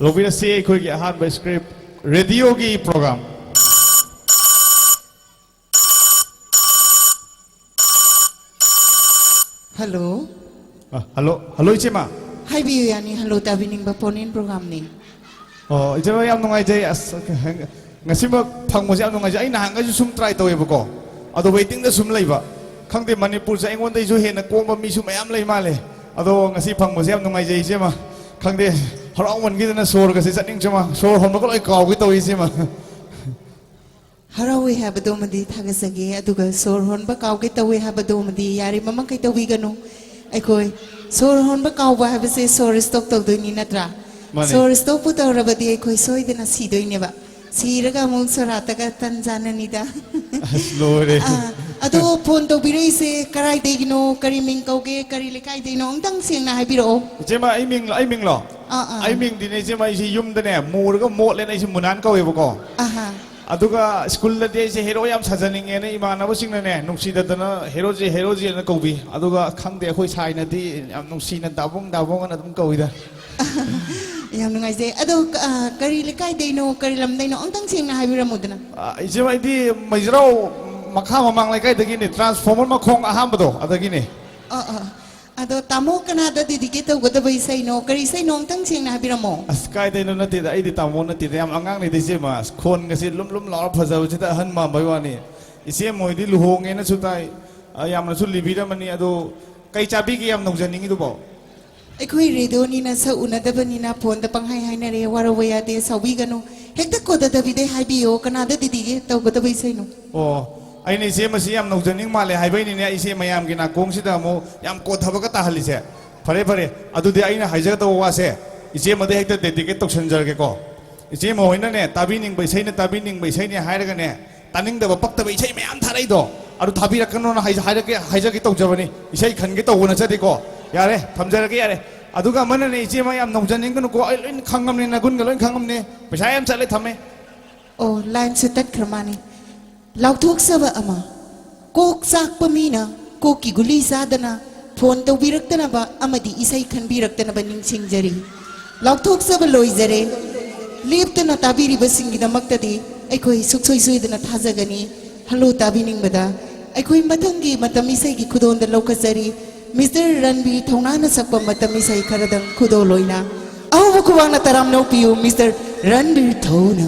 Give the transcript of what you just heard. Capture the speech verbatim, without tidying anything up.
ꯂꯧꯕꯤꯔꯁꯤ ꯑꯩꯈꯣꯏꯒꯤ ꯑꯍꯥꯟꯕ script, ꯔꯦꯗꯤꯑꯣꯒꯤ programme. Hello. ꯑ, ꯍꯜꯂꯣ, ꯍꯜꯂꯣ, ꯏꯆꯦꯃ꯫ ꯍꯥꯏꯕꯤꯌꯨ, ꯌꯥꯅꯤ꯫ Hello ꯇꯥꯕꯤꯅꯤꯡꯕ phone in ꯄ꯭ꯔꯣꯒ꯭ꯔꯥꯝꯅꯤ꯫ ꯑꯣ, ꯏꯆꯦꯃ, ꯌꯥꯝ ꯅꯨꯡꯉꯥꯏꯖꯩ꯫ ꯑꯁ, ꯉꯁꯤꯃꯛ ꯐꯪꯕꯁꯦ ꯌꯥꯝ ꯅꯨꯡꯉꯥꯏꯖꯩ꯫ ꯑꯩ ꯅꯍꯥꯟꯈꯩꯁꯨ ꯁꯨꯝ ꯇ꯭ꯔꯥꯏ ꯇꯧꯋꯦꯕꯀꯣ, ꯑꯗꯣ ꯋꯦꯇꯤꯡꯗ ꯁꯨꯝ ꯂꯩꯕ꯫ ꯈꯪꯗꯦ, ꯃꯅꯤꯄꯨꯔꯁꯦ ꯑꯩꯉꯣꯟꯗꯩꯁꯨ ꯍꯦꯟꯅ ꯀꯣꯝꯕ ꯃꯤꯁꯨ ꯃꯌꯥꯝ ꯂꯩ ꯃꯥꯜꯂꯦ꯫ ꯑꯗꯣ ꯉꯁꯤ ꯐꯪꯕꯁꯦ ꯌꯥꯝ ꯅꯨꯡꯉꯥꯏꯖꯩ, ꯏꯆꯦꯃ꯫ ꯈꯪꯗꯦ, ꯍꯔꯥꯎꯃꯟꯈꯤꯗꯅ ꯁꯣꯔꯒꯁꯦ ꯆꯠꯅꯤꯡ, ꯏꯆꯦꯃ, ꯁꯣꯔ ꯍꯣꯟꯕꯒ ꯂꯣꯏ ꯀꯥꯎꯒꯦ ꯇꯧꯏ, ꯏꯆꯦꯃ꯫ ꯍꯔꯥꯎꯏ ꯍꯥꯏꯕꯗꯨꯃꯗꯤ ꯊꯥꯒꯠꯆꯒꯦ, ꯑꯗꯨꯒ ꯁꯣꯔ ꯍꯣꯟꯕ ꯀꯥꯎꯒꯦ ꯇꯧꯏ ꯍꯥꯏꯕꯗꯨꯃꯗꯤ ꯌꯥꯔꯤꯕ ꯃꯈꯩ ꯇꯧꯕꯤꯒꯅꯨ꯫ ꯑꯩꯈꯣꯏ ꯁꯣꯔ ꯍꯣꯟꯕ ꯀꯥꯎꯕ ꯍꯥꯏꯕꯁꯦ ꯁꯣꯔ ꯁ꯭ꯇꯣꯞ ꯇꯧꯗꯣꯏꯅꯤ, ꯅꯠꯇ꯭ꯔꯥ? ꯃꯥꯅꯦ꯫ ꯁꯣꯔ ꯁ꯭ꯇꯣꯞꯄꯨ ꯇꯧꯔꯕꯗꯤ ꯑꯩꯈꯣꯏ ꯁꯣꯏꯗꯅ ꯁꯤꯗꯣꯏꯅꯦꯕ꯫ ꯁꯤꯔꯒ ꯑꯃꯨꯛ ꯁꯣꯔꯥꯠꯇꯒ ꯇꯟ ꯆꯥꯅꯅꯤꯗ꯫ ꯑꯁ, ꯂꯣꯏꯔꯦ꯫ ꯑꯥ, ꯑꯗꯣ ꯐꯣꯟ ꯇꯧꯕꯤꯔꯛꯏꯁꯦ ꯀꯔꯥꯏꯗꯩꯒꯤꯅꯣ? ꯀꯔꯤ ꯃꯤꯡ ꯀꯧꯒꯦ? ꯀꯔꯤ ꯂꯩꯀꯥꯏꯗꯩꯅꯣ? ꯑꯃꯨꯛꯇꯪ ꯁꯦꯡꯅ ꯍꯥꯏꯕꯤꯔꯛꯑꯣ꯫ ꯏꯆꯦꯃ, ꯑꯩ ꯃꯤꯡ, ꯑꯩ ꯃꯤꯡꯂꯣ? ꯑꯥ, ꯑꯥ꯫ ꯑꯩ ꯃꯤꯡꯗꯤꯅꯦ, ꯏꯆꯦꯃ, ꯑꯩꯁꯦ ꯌꯨꯝꯗꯅꯦ ꯃꯨꯔꯒ ꯃꯣꯠꯂꯦꯅ ꯑꯩꯁꯦ ꯃꯨꯅꯥꯟ ꯀꯧꯋꯦꯕꯀꯣ꯫ ꯑꯍꯥ꯫ ꯑꯗꯨꯒ ꯁ꯭ꯀꯨꯜꯗꯗꯤ ꯑꯩꯁꯦ ꯍꯦꯔꯣ ꯌꯥꯝ ꯁꯥꯖꯅꯤꯡꯉꯦꯅ ꯏꯃꯥꯟꯅꯕꯁꯤꯡꯅꯅꯦ ꯅꯨꯡꯁꯤꯗꯗꯅ ꯍꯦꯔꯣꯖꯤ, ꯍꯦꯔꯣꯖꯤꯅ ꯀꯧꯕꯤ꯫ ꯑꯗꯨꯒ ꯈꯪꯗꯦ, ꯑꯩꯈꯣꯏ ꯁꯥꯏꯅꯗꯤ ꯌꯥꯝ ꯅꯨꯡꯁꯤꯅ ꯗꯥꯕꯨꯡ, ꯗꯥꯕꯨꯡ ꯑꯅ ꯑꯗꯨꯝ ꯀꯧꯏꯗ꯫ ꯌꯥꯝ ꯅꯨꯡꯉꯥꯏꯖꯩ꯫ ꯑꯗꯣ, ꯑ, ꯀꯔꯤ ꯂꯩꯀꯥꯏꯗꯩꯅꯣ, ꯀꯔꯤ ꯂꯝꯗꯩꯅꯣ? ꯑꯝꯇꯪ ꯁꯦꯡꯅ ꯍꯥꯏꯕꯤꯔꯝꯃꯨꯗꯅ꯫ ꯑ, ꯏꯆꯦ, ꯑꯩꯗꯤ ꯃꯩꯖ꯭ꯔꯥꯎ ꯃꯈꯥ ꯃꯃꯥꯡ ꯂꯩꯀꯥꯏꯗꯒꯤꯅꯦ, ꯇ꯭ꯔꯥꯟꯁꯐꯣꯔꯃꯔ ꯃꯈꯣꯡ ꯑꯍꯥꯟꯕꯗꯣ ꯑꯗꯒꯤꯅꯦ꯫ ꯑ, ꯑ꯫ ꯑꯗꯣ ꯇꯥꯃꯣ ꯀꯅꯥꯗ ꯗꯦꯗꯤꯀꯦꯠ ꯇꯧꯒꯗꯕ ꯏꯁꯩꯅꯣ? ꯀꯔꯤ ꯏꯁꯩꯅꯣ? ꯑꯝꯇꯪ ꯁꯦꯡꯅ ꯍꯥꯏꯕꯤꯔꯝꯃꯣ꯫ ꯑꯁ, ꯀꯥꯏꯗꯩꯅꯣ ꯅꯠꯇꯦꯗ, ꯑꯩꯗꯤ ꯇꯥꯃꯣ ꯅꯠꯇꯦꯗ, ꯌꯥꯝ ꯑꯉꯥꯡꯅꯤꯗ ꯏꯆꯦꯃ꯫ ꯑꯁ, ꯈꯣꯟꯒꯁꯦ ꯂꯨꯝ ꯂꯨꯝ ꯂꯥꯎꯔ ꯐꯖꯕꯁꯤꯗ ꯑꯍꯟ ꯃꯥꯟꯕꯩ ꯋꯥꯅꯤ꯫ ꯏꯆꯦꯃ ꯍꯣꯏꯗꯤ ꯂꯨꯍꯣꯡꯉꯦꯅꯁꯨ ꯇꯥꯏ, ꯑ, ꯌꯥꯝꯅꯁꯨ ꯂꯤꯕꯤꯔꯝꯃꯅꯤ꯫ ꯑꯗꯣ ꯀꯩ ꯆꯥꯕꯤꯒꯦ ꯌꯥꯝ ꯅꯧꯖꯅꯤꯡꯉꯤꯗꯨꯕꯣ? ꯑꯩꯈꯣꯏ ꯔꯦꯗꯤꯑꯣꯅꯤꯅ ꯁꯛ ꯎꯅꯗꯕꯅꯤꯅ ꯐꯣꯟꯗ ꯄꯪꯍꯥꯏ ꯍꯥꯏꯅꯔꯦ, ꯋꯥꯔꯧꯕ ꯌꯥꯗꯦ, ꯁꯥꯎꯕꯤꯒꯅꯨ꯫ ꯍꯦꯛꯇ ꯀꯣꯗꯗꯕꯤꯗꯩ ꯍꯥꯏꯕꯤꯌꯣ, ꯀꯅꯥꯗ ꯗꯦꯗꯤꯀꯦꯠ ꯇꯧꯒꯗꯕ ꯏꯁꯩꯅꯣ? ꯑꯣ, ꯑꯩꯅ ꯏꯆꯦ ꯃꯁꯤ ꯌꯥꯝ ꯅꯧꯖꯅꯤꯡ ꯃꯥꯜꯂꯦ ꯍꯥꯏꯕꯩꯅꯤꯅꯦ, ꯑꯩꯁꯦ ꯃꯌꯥꯝꯒꯤ ꯅꯥꯀꯣꯡꯁꯤꯗ ꯑꯃꯨꯛ ꯌꯥꯝ ꯀꯣꯠꯊꯕꯒ ꯇꯥꯍꯜꯂꯤꯁꯦ꯫ ꯐꯔꯦ, ꯐꯔꯦ, ꯑꯗꯨꯗꯤ ꯑꯩꯅ ꯍꯥꯏꯖꯒꯗꯧꯕ ꯋꯥꯁꯦ ꯏꯆꯦꯃꯗ ꯍꯦꯛꯇ ꯗꯦꯗꯤꯀꯦꯠ ꯇꯧꯁꯟꯖꯔꯒꯦꯀꯣ꯫ ꯏꯆꯦꯃ ꯍꯣꯏꯅꯅꯦ, ꯇꯥꯕꯤꯅꯤꯡꯕ ꯏꯁꯩꯅ, ꯇꯥꯕꯤꯅꯤꯡꯕ ꯏꯁꯩꯅꯦ ꯍꯥꯏꯔꯒꯅꯦ, ꯇꯥꯅꯤꯡꯗꯕ ꯄꯛꯇꯕ ꯏꯁꯩ ꯃꯌꯥꯝ ꯊꯥꯔꯛꯏꯗꯣ, ꯑꯗꯨ ꯊꯥꯕꯤꯔꯛꯀꯅꯣꯅ ꯍꯥꯏꯖ-, ꯍꯥꯏꯔꯛꯀꯦ, ꯍꯥꯏꯖꯒꯦ ꯇꯧꯖꯕꯅꯤ꯫ ꯏꯁꯩ ꯈꯟꯒꯦ ꯇꯧꯕ ꯅꯠꯆꯗꯦꯀꯣ꯫ ꯌꯥꯔꯦ, ꯊꯝꯖꯔꯒꯦ, ꯌꯥꯔꯦ꯫ ꯑꯗꯨꯒ ꯑꯃꯅꯅꯦ, ꯏꯆꯦꯃ ꯌꯥꯝ ꯅꯧꯖꯅꯤꯡꯒꯅꯨꯀꯣ, ꯑꯩ ꯂꯣꯏꯅ ꯈꯪꯉꯝꯅꯦ, ꯅꯒꯨꯟꯒ ꯂꯣꯏꯅ ꯈꯪꯉꯝꯅꯦ꯫ ꯄꯩꯁꯥ ꯌꯥꯝ ꯆꯠꯂꯦ, ꯊꯝꯃꯦ꯫ ꯑꯣ, ꯂꯥꯏꯟꯁꯨ ꯇꯠꯈ꯭ꯔ ꯃꯥꯅꯤ꯫ ꯂꯥꯎꯊꯣꯛꯆꯕ ꯑꯃ, ꯀꯣꯛ ꯆꯥꯛꯄ ꯃꯤꯅ ꯀꯣꯛꯀꯤ ꯒꯨꯂꯤ ꯆꯥꯗꯅ ꯐꯣꯟ ꯇꯧꯕꯤꯔꯛꯇꯅꯕ ꯑꯃꯗꯤ ꯏꯁꯩ ꯈꯟꯕꯤꯔꯛꯇꯅꯕ ꯅꯤꯡꯁꯤꯡꯖꯔꯤ꯫ ꯂꯥꯎꯊꯣꯛꯆꯕ ꯂꯣꯏꯖꯔꯦ꯫ ꯂꯦꯞꯇꯅ ꯇꯥꯕꯤꯔꯤꯕꯁꯤꯡꯒꯤꯗꯃꯛꯇꯗꯤ ꯑꯩꯈꯣꯏ ꯁꯨꯡꯁꯣꯏ ꯁꯣꯏꯗꯅ ꯊꯥꯖꯒꯅꯤ꯫ ꯍꯜꯂꯣ ꯇꯥꯕꯤꯅꯤꯡꯕꯗ ꯑꯩꯈꯣꯏ ꯃꯊꯪꯒꯤ ꯃꯇꯝ ꯏꯁꯩꯒꯤ ꯈꯨꯗꯣꯜꯗ ꯂꯧꯈꯠꯆꯔꯤ꯫ ꯃꯤꯁꯇꯔ ꯔꯟꯕꯤꯔ ꯊꯧꯅꯥꯅ ꯁꯛꯄ ꯃꯇꯝ ꯏꯁꯩ ꯈꯔꯗꯪ ꯈꯨꯗꯣꯜ ꯑꯣꯏꯅ꯫ ꯑꯍꯧꯕ ꯈꯨꯕꯥꯛꯅ ꯇꯔꯥꯝꯅ ꯑꯣꯛꯄꯤꯌꯨ, ꯃꯤꯁꯇꯔ ꯔꯟꯕꯤꯔ ꯊꯧꯅꯥ꯫